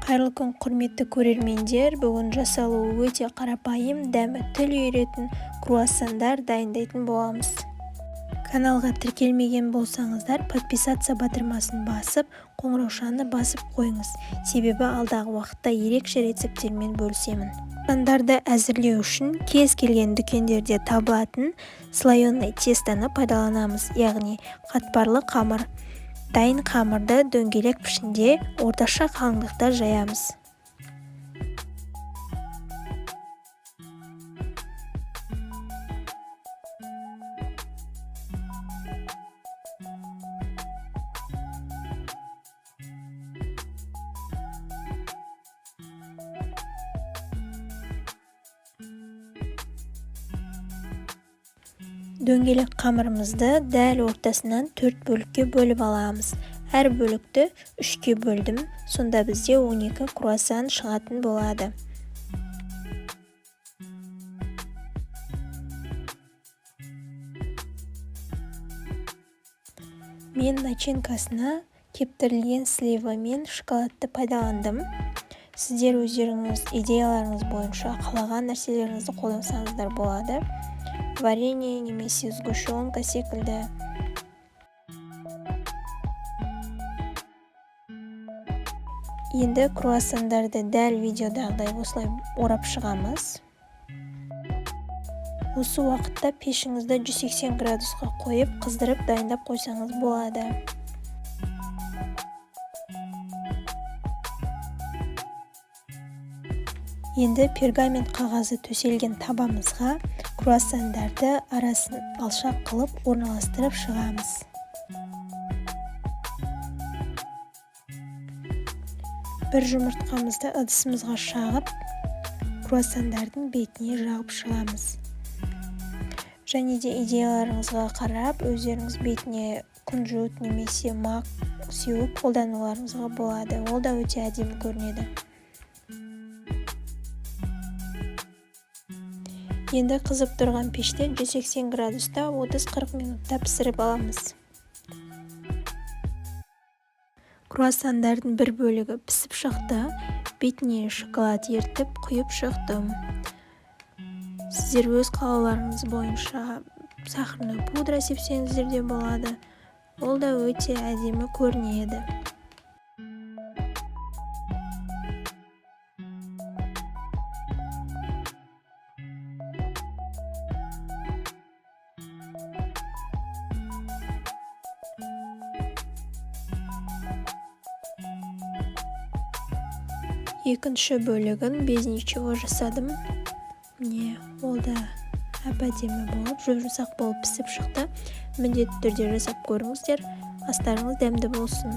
Қайырлы күн, құрметті көрермендер! Бүгін жасалуы өте қарапайым, дәмі тіл үйіретін круассандар дайындайтын боламыз. Каналға тіркелмеген болсаңыздар, подписаться батырмасын басып, қоңыраушаны басып қойыңыз, себебі алдағы уақытта ерекше рецепттермен бөлісемін. Круассандарды әзірлеу үшін кез келген дүкендерде табылатын слоеный тестоны пайдаланамыз, яғни қатпарлы қамыр. Дайын қамырды дөңгелек пішінде орташа қалыңдықта жаямыз. Дөңгелек қамырымызды дәл ортасынан 4 бөлікке бөліп аламыз. Әр бөлікті 3-ке бөлдім, сонда бізде 12 круассан шығатын болады. Мен начинкасына кептірілген слива мен шоколадты пайдаландым. Сіздер өздеріңіз идеяларыңыз бойынша қалаған нәрселеріңізді қолдансаңыздар болады. Варенье немесе сгущенка секілді. Енді круассандарды дәл видеодағыдай осылай орап шығамыз. Осы уақытта пешіңізді 180 градусқа қойып, қыздырып дайындап қойсаңыз болады. Енді пергамент қағазы төселген табамызға круассандарды арасын алшақ қылып орналастырып шығамыз. Бір жұмыртқамызды ыдысымызға шағып, круассандардың бетіне жағып шығамыз. Және де идеяларыңызға қарап, өздеріңіз бетіне күнжіт немесе мак сеуіп қолдануларыңызға болады. Ол да өте әдемі көрінеді. Енді қызып тұрған пеште 180 градуста 30-40 минутта пісіріп аламыз. Круассандардың бір бөлігі пісіп шықты. Бетіне шоколад ерітіп құйып шықтым. Сіздер өз қалауларыңыз бойынша сахарный пудра сепсеңіздер де болады. Ол да өте әдемі көрінеді. Екінші бөлігін без ничего жасадым. Міне, ол да әп-әдемі болып, жұп-жұмсақ болып пісіп шықты. Міндетті түрде жасап көріңіздер. Астарыңыз дәмді болсын.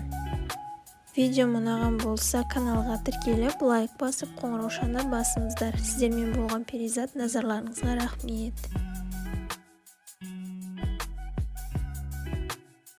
Видеом ұнаған болса, каналға тіркеліп, лайк басып, қоңыраушаны басыңыздар. Сіздермен болған Перизат, назарларыңызға рахмет.